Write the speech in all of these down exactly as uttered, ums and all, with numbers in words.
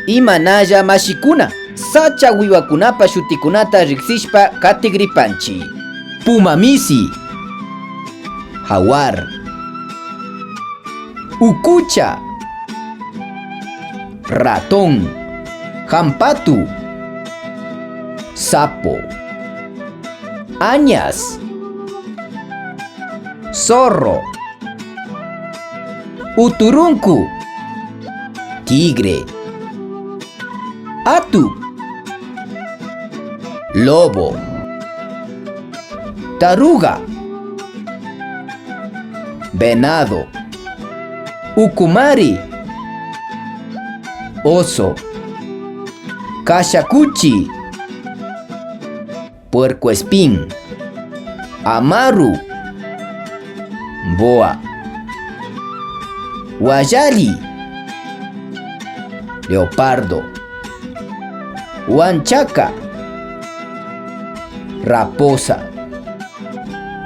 Imanalla mashikuna, sacha wiwakunapa shutikunata riksishpa katigripanchi. Puma misi, jaguar. Ukucha, ratón. Jampatu, sapo. Añas, zorro. Uturunku, tigre. Atu, lobo. Taruga, venado. Ukumari, oso. Kashakuchi, puercoespín. Amaru, boa. Wallari, leopardo. Wanchaka, raposa.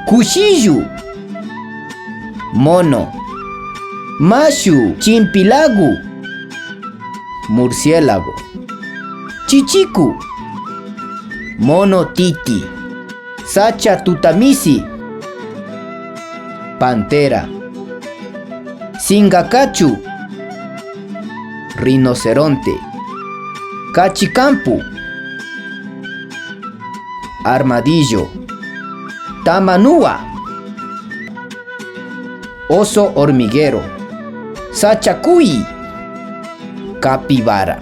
Kushillu, mono. Mashu, chimpilagu, murciélago. Chichiku, mono titi. Sacha tutamisi, pantera. Singakachu, rinoceronte. Kachikampu, armadillo. Tamanuwa, oso hormiguero. Sacha kuy, capibara.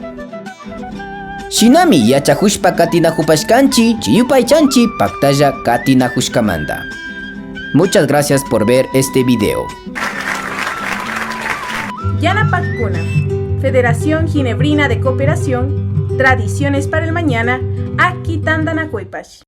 Shinami yachajushpa katinajupashkanchi, chiyupaychanchi paktalla katinajushkamanda. Muchas gracias por ver este video. Yanapakkuna, Federación Ginebrina de Cooperación, Tradiciones para el Mañana, aki tantanakuypash.